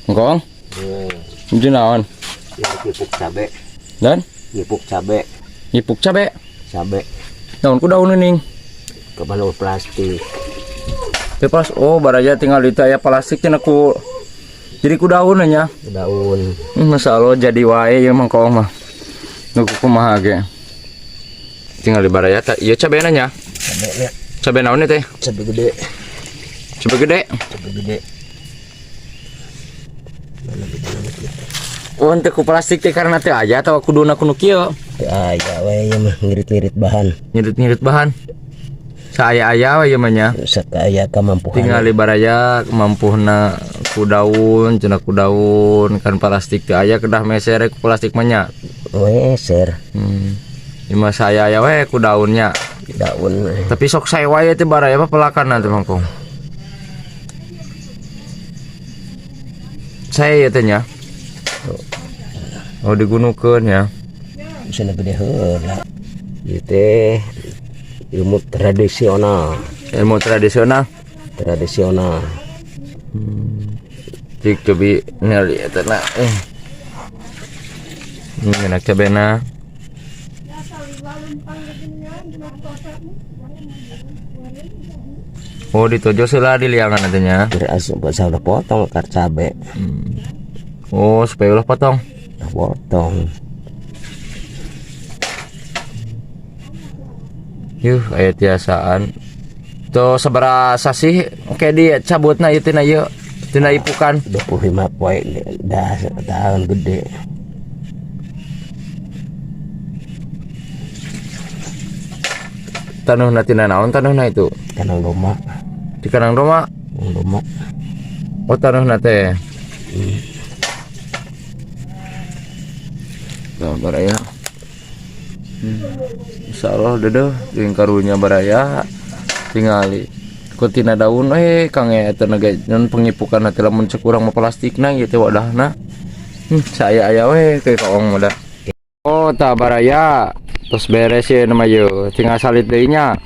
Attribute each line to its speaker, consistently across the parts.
Speaker 1: Engkong? Nuju naon?
Speaker 2: Ngipuk cabe.
Speaker 1: Dan?
Speaker 2: Ngipuk cabe.
Speaker 1: Ngipuk cabe?
Speaker 2: Cabe.
Speaker 1: Daun ku daun ning.
Speaker 2: Kebal plastik.
Speaker 1: Pas, oh baraja tinggal itu aya plastik cenah ku. Jadi ku daun nya.
Speaker 2: Daun.
Speaker 1: Masya Allah jadi wae ieu mah kong mah. Nu kumaha ge. Tinggal di baraya teh ieu cabena nya.
Speaker 2: Cabe nya.
Speaker 1: Cabe naon teh?
Speaker 2: Cabe gede.
Speaker 1: Cabe gede.
Speaker 2: Cabe gede.
Speaker 1: Oh, henteu ku plastik teh karena teu aya atawa kuduna ku nu kieu?
Speaker 2: Teu aya we ieu mah ngirit-ngirit bahan.
Speaker 1: Ngirit-ngirit bahan. Saaya-aya we ieu mah nya.
Speaker 2: Saaya kamampuhan.
Speaker 1: Tinggal di baraya mampuhna ku daun, cenah ku daun kan plastik teu aya kedah meser ku plastik mah nya.
Speaker 2: Meser.
Speaker 1: Ieu mah saaya-aya we ku daunnya.
Speaker 2: Daun.
Speaker 1: Tapi sok sae wae teh baraya mah pelakan teh mangkong. Sae ieu teh nya. Oh digunukeun ya.
Speaker 2: Bisa gede heula. Ieu teh ilmu tradisional.
Speaker 1: Ilmu tradisional.
Speaker 2: Tradisional.
Speaker 1: Cik cobi ningali eta na. Enak cabena. Oh ditojo seula di liangan nantinya.
Speaker 2: Beras bahasa udah potong kar cabe.
Speaker 1: Oh supaya ulah potong.
Speaker 2: Udah potong.
Speaker 1: Yuh, aya tiasaan. Tuh sabaraha sasih kayak dicabutna ieu tina ieu tina ipukan.
Speaker 2: 25 poe dah tahun gede.
Speaker 1: Tanuhna tina naon tanuhna itu?
Speaker 2: Kandang domba.
Speaker 1: Di kandang domba?
Speaker 2: Kandang domba.
Speaker 1: Oh tanuhna teh. Tuh, baraya. Insyaallah dedeh jeung karunya baraya tingali ku tina daun kang eta na ge nyon pengipukan teh lamun cek urang mah plastikna ieu teh wadahna. Saya aya we ke kaong mah dah. Oh tah baraya tos beres ye nama ye tinggal salit deui nya.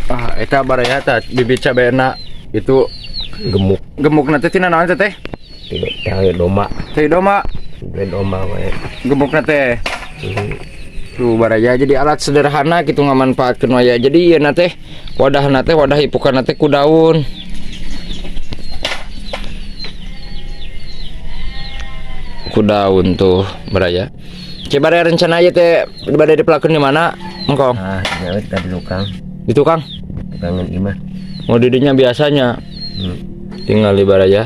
Speaker 1: Ah eta baraya tah bibit cabena itu
Speaker 2: gemuk.
Speaker 1: Gemukna teh tina naon teh teh?
Speaker 2: Tai domba.
Speaker 1: Tai domba.
Speaker 2: Tai domba we.
Speaker 1: Gemukna teh. Tuh baraya jadi alat sederhana gitu ngamanfaatkeun waya. Jadi ieu na teh wadahna teh wadah ipukan teh ku daun. Ku daun tuh baraya. Cek baraya rencana ieu teh bade dipelakeun di mana? Engkong.
Speaker 2: Ah, nya we tadi tukang.
Speaker 1: Di tukang?
Speaker 2: Tukangan imah.
Speaker 1: Mau didinya biasanya. Tinggal di baraya.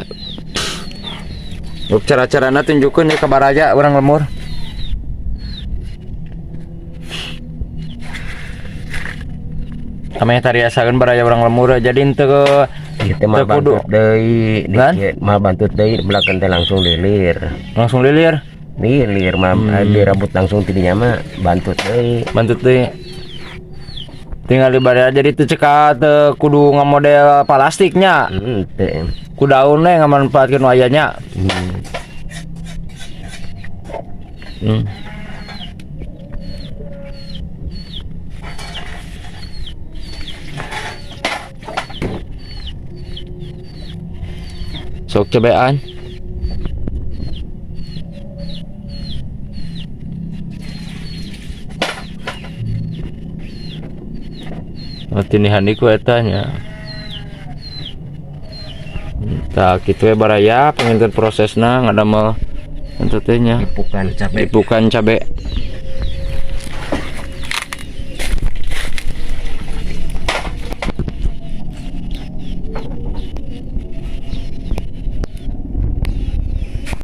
Speaker 1: Cara-carana tunjukkeun ya ke baraya urang lemur. Ameh tariasakeun baraya urang lemur jadi henteu ke
Speaker 2: Ieu teh mah
Speaker 1: teu kudu.
Speaker 2: bantut deui,
Speaker 1: Lan?
Speaker 2: dikit mah bantut deui belakang teh langsung lilir.
Speaker 1: Langsung lilir.
Speaker 2: Lilir mah dirabut langsung tidinya mah bantut deui.
Speaker 1: Bantut deui. Tinggal di baraya jadi teu ceka teu kudu ngamodel plastiknya.
Speaker 2: Teu.
Speaker 1: Ku daun we ngamanfaatkeun wayanya. Sok cobean. Oh, tinihan iku eta nya. Tah kitu we baraya panginten prosesna ngadamel eta teh nya.
Speaker 2: Ipukan cabe.
Speaker 1: Ipukan cabe.